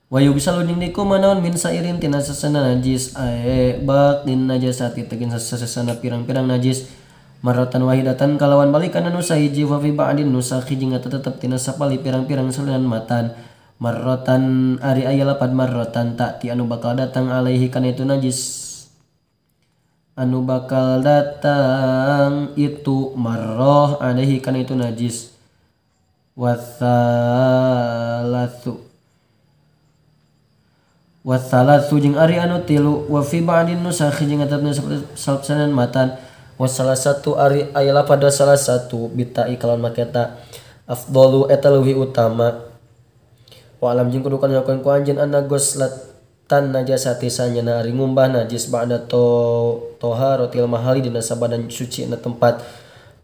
Wa yugsalu jeung dikumanaon min sairin tina sasana najis ae baqin najasati tegeun sasana pirang-pirang najis maratan wahidatan kalawan balikan anu sahiji wa fi ba'din nusakhi jeung eta tetep tina sapali pirang-pirang salinan matan marratan ari aya lapad marratan ta'ti anu bakal datang alaihi kana itu najis anu bakal datang itu marroh alaihi kana itu najis wasalatsu jeung ari anu tilu wa fi ba'din nusakhi jeung eta sapsanan matan wa salah satu ari aya lapad salah satu bitai kalawan maketa afdalu eta leuwih utama wa alam jeung kudu kana ku anjeun anna goslatan najasati sanyana ari ngumbah najis ba'da toharatil mahali dina sabadan suci na tempat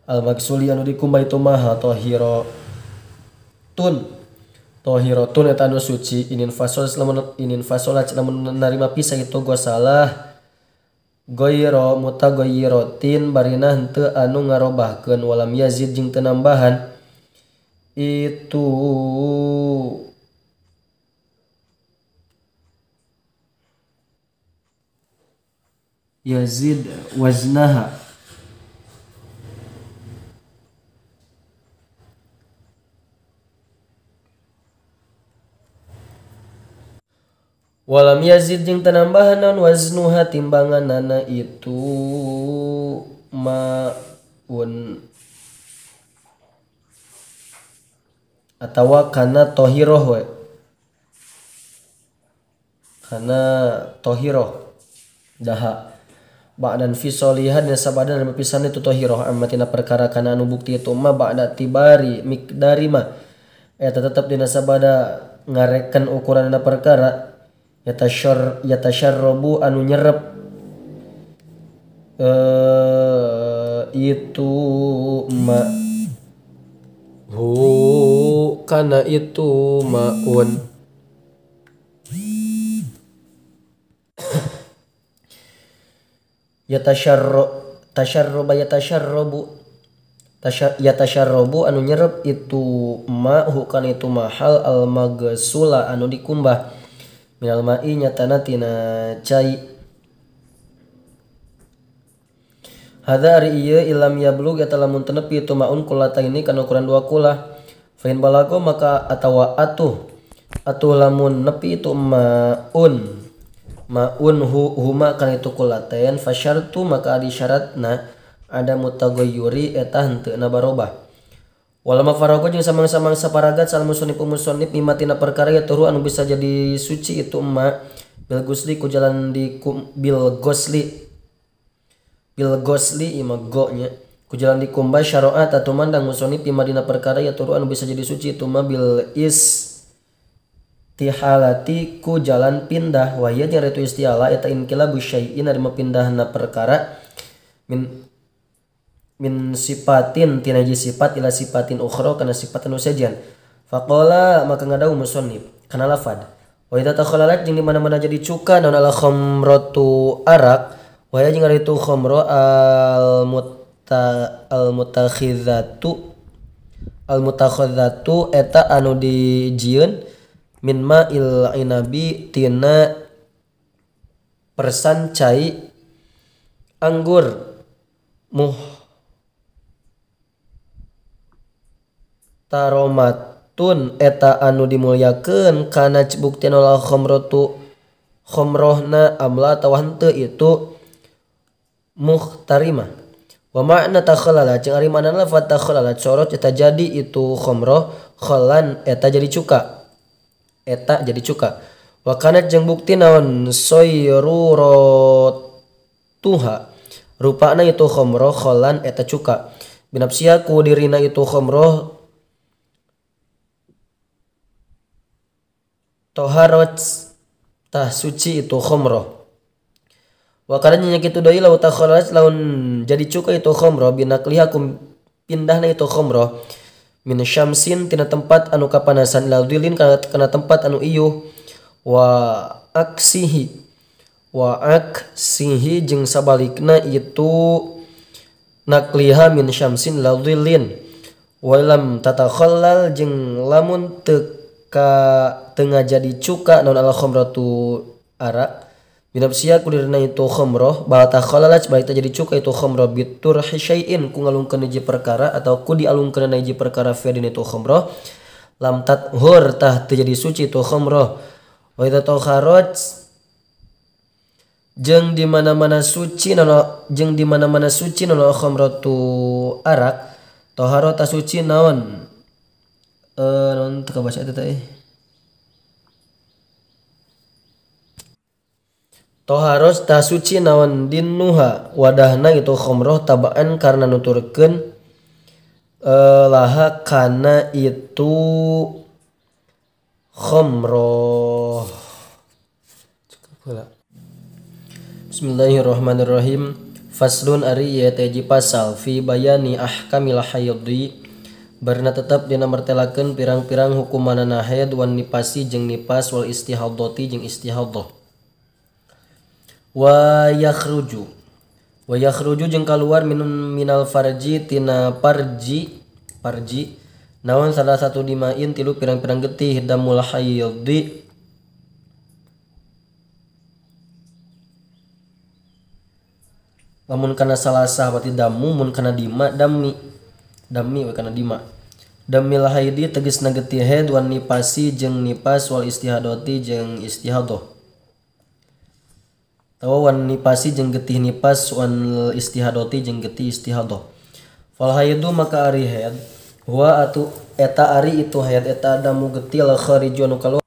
al magsuli anu dikumbah itu maha tohiratun eta anu suci inin fasolat lamun narima pisah itu gosalah goyro mutagoyrotin barina henteu anu ngarobahkeun walam yazid jeung teu nambahan itu yazid waznaha walam yazid jeung tanambahan naon waznuha timbanganana itu maun atawa kana tohiroh we kana tohiroh daha ba'dan fi solihan ya sabadan dan pisan itu tohiroh ammatina perkara kana anu bukti itu ma ba'da tibari miqdari ma eta tetep dina sabada ngarekan ukuranna perkara yatasharrabu anu nyerep itu ma hu kana itu maun yatasharrabu anu nyerep itu ma hu kana itu mahal al magsula anu dikumbah minal ma'i nyatana tina cai hadza ari ieu ilam yablug eta lamun teu nepi itu maun kulataini kana ukuran dua kulah fa in balago maka atawa atuh lamun nepi itu maun huma kana itu kulatain fasyartu maka adi syaratna ada mutaghayyuri eta henteu na barobah walama farago jeung samang-samang saparagat sal musannif musannif mima tina perkara ya turu anu bisa jadi suci itu emma bil gusli ku jalan di bil gosli ima go nya ku jalan dikumbah syaraat atau mandang musannif mima dina perkara ya turu anu bisa jadi suci itu ma bil istihalati ku jalan pindah wa ya jeung itu istihala eta inqilabu syai'in ari mapindahna perkara min sifatin tina sifat ila sifatin ukhra kana sifat anu sejen faqala maka ngadau musannif kana lafad wa idza takhalalat jeung di mana-mana jadi cuka naon al khamratu arak wa ya jeung ari itu khamra al mutakhadzatu eta anu dijieun min ma'il inabi tina persan cai anggur muhtaromatun eta anu dimulyakeun kana bukti nol khamratu khamrohna amla atawa henteu itu muhtarimah wa ma'na takhalala jeung ari maknana lafaz takhalala corot eta jadi itu khamroh khalan eta jadi cuka wa kana jeung bukti naon sayruratuha rupana itu khamroh khalan eta cuka binafsiha ku dirina itu khamroh toharat tah suci itu khamroh wa kana nya kitu deui law takhalat laun jadi cuka itu khamroh binakliha kum pindahna itu khamroh min syamsin tina tempat anu kapanasan laudilin kana tempat anu iyuh wa aksihi jeung sabalikna itu nakliha min syamsin laudilin wa lam tatakhallal jeung lamun teu ka teu ngajadi cuka naon al khamratu arak binafsiha kudirna itu khamroh bal takhalalat balik jadi cuka itu khamroh bitur syai'in ku ngalungkeun hiji perkara atau ku dialungkeun hiji perkara fi dina itu khamroh lam tathur tah teu jadi suci itu khamroh wa idza takharaj jeung di mana-mana suci nono jeung di mana-mana suci nono khamratu arak toharo ta suci naon naon teu kabaca eta teh toharos ta suci naon dinnuha wadahna itu khamroh tabaan karena nuturkeun laha kana itu khamroh. Cukup heula. Bismillahirrahmanirrahim. Faslun ari ieu teh hiji pasal fi bayani ahkamil haidhi barna tetep dina mertelakeun pirang-pirang hukumanana haid wan nipasi jeung nipas wal istihadhati jeung istihadhah. Wa yakhruju jeung kaluar minal farji tina parji naon salah satu dimain tilu pirang-pirang getih damul haidhi lamun kana salasah berarti damu mun kana dima dami we kana dima damil haidi tegasna getih haid wan nipasi jeung nipas wal istihadati jeung istihadah tawa wan nipasi jeung getih nipas wan istihadati jeung getih istihadah fal haidu maka ari haid huwa atu eta ari itu haid eta damu getih la khariju anu kaluar.